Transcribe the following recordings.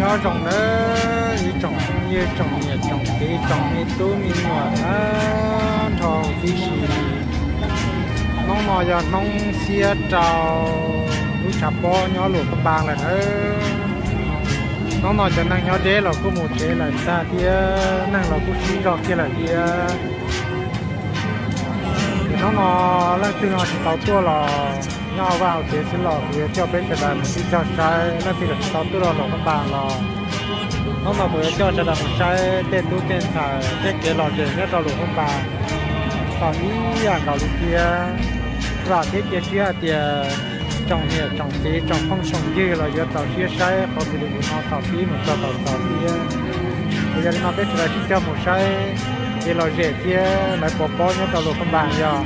Nyob zoo nawb ib tsoom phooj ywg tsoom niam tsoom txiv tsoom me tub me nyuam na, nrog huv tib si. Hnub no yog hnub xiab rau lub tshav pob nyob Luam Phaj Npas lawm nawb. Hnub no cov neeg nyob deb los kuj mus tsev lawm tag thiab, neeg los kuj sib zog kiag lawm thiab. Ces hnub no leej twg ho tsis tau tuaj los nyob hauv vaj hauv tsev xwb los kuv yuav coj peb sawv daws mus sib cog saib. Leej twg tsis tau tuaj rau Luam Phaj Npas los hnub no kuv yuav coj sawv daws mus saib tej tub tej ntxhais thiab kev lom zem nyob rau Luam Phaj Npas tau ib yam nkaus li thiab. Vam thiab cia siab hais tias tsoom niam tsoom txiv tsoom phooj tsoom ywg los yuav txaus siab saib qhov video no thaum pib mus txog thaum xaus thiab. Ces yog li no peb sawv daws sib cog mus saib kev lom zem thiab lawv pov pob nyob rau Luam Phaj Npas yog.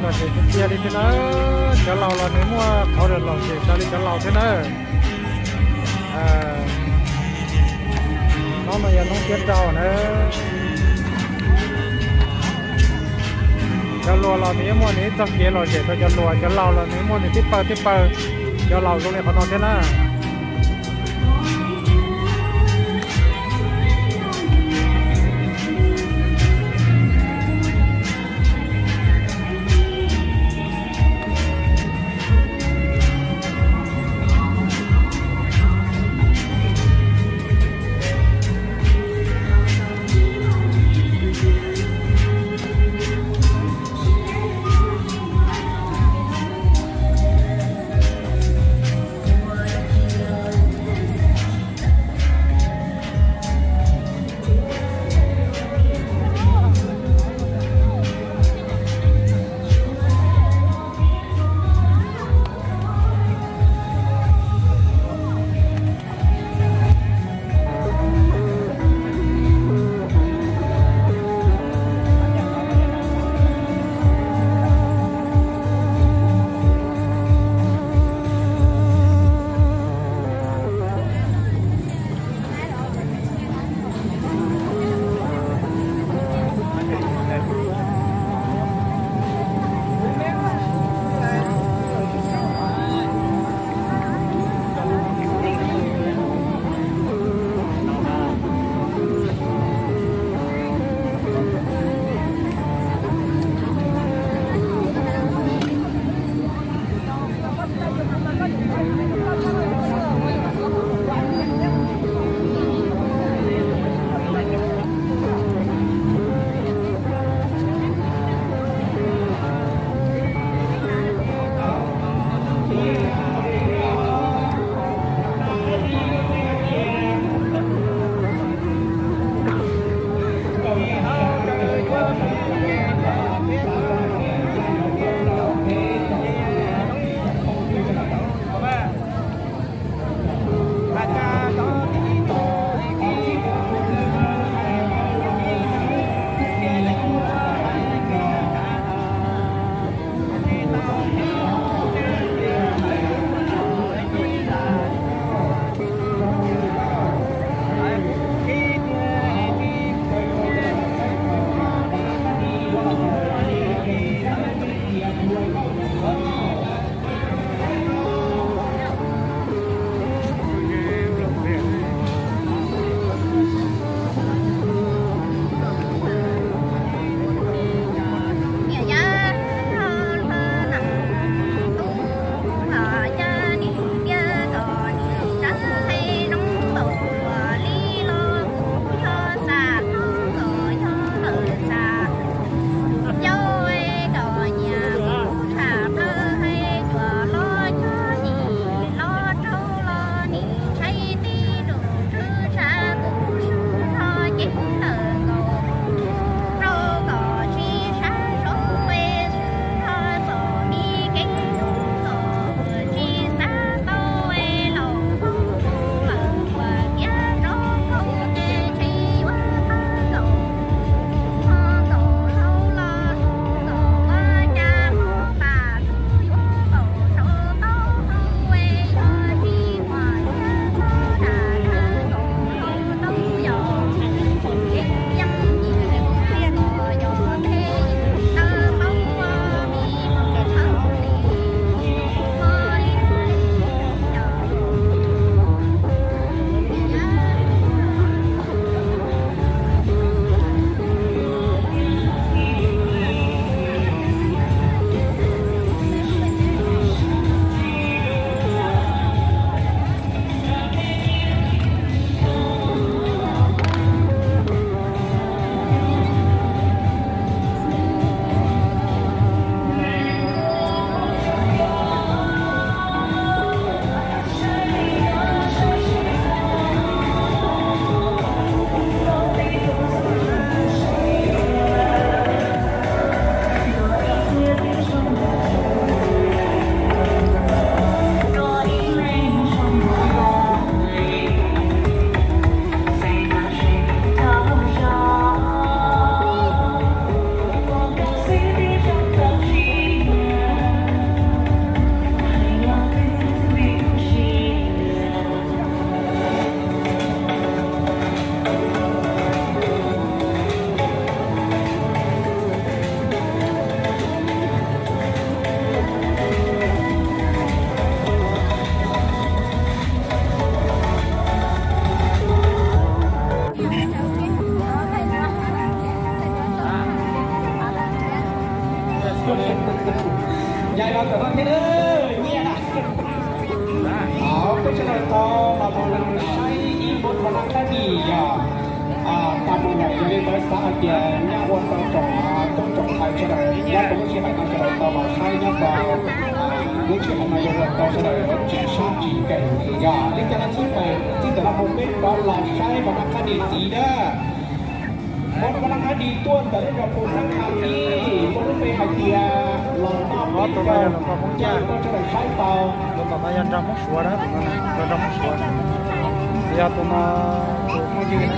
Lom zem tiag tiag li thiab na. Cov laus los nws muaj qhov lom zem raws li cov laus thiab na. Hnub no yog hnub xiab rau na. Cov hluas los nws yeej muaj nws ib txoj kev lom zem rau cov hluas, cov laus los nws muaj nws tib pawg tib pawg. Cov laus zoo li qhov no thiab na. Yog no kom no thiab nyiaj na. Peb sawv daws tau los mus saib ib npab nab qab dis yog tag mus lawm, yog li ntawd xav hais tias nyab ua tau tsoom tub tsoom ntxhais sawv daws nyob rau lub sij hawm no sawv daws tau los saib nyob rau lub sij hawm no yog ua tau sawv daws tsis sab tsis nkees li. Yog li cas no xwb mas txij ntawm no mus peb rov los saib npab nab qab dis ntxiv na. Muaj npab nab qab dis tuaj ntawm lub zos Phu Xab Kham ib, muaj lub npe hais tias los noj peb caug, cia rau sawv daws saib tau. Tus tom no yog nrog Hmoob Suav na, tus no nrog Hmoob Suav, yog tus no tus phooj ywg na.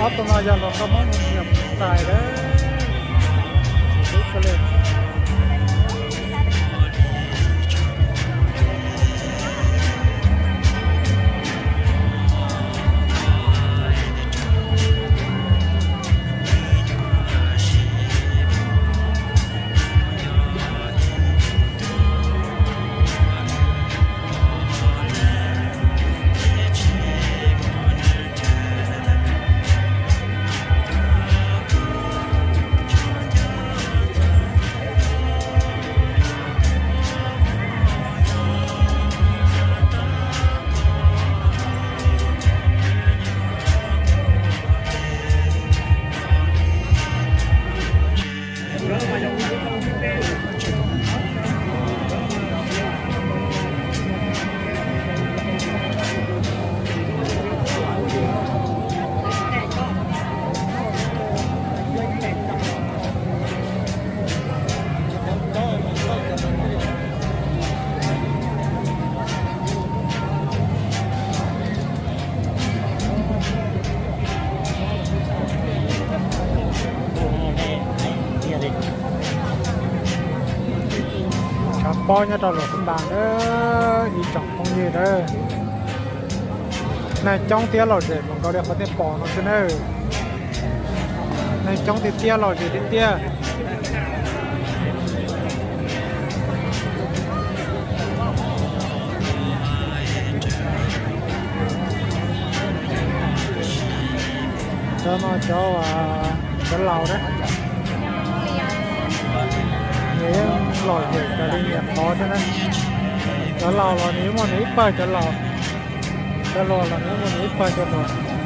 Ob tug no yog los koj muab mus nyiam mus txais lawm. Tshav pob nyob rau Luam Xib Npas na, ib tsoom phooj ywg na. Neeg coob thiab lom zem mas nkaus li qhov nej pom no xwb na. Neeg coob tiag tiag, lom zem tiag tiag. Cov no cov, cov laus na, nws yeej lom zem raws li nyiam qhov thiab na. Cov laus los nws yeej muaj nws ib pawg cov laus, cov hluas los nws yeej muaj nws ib pawg cov hluas.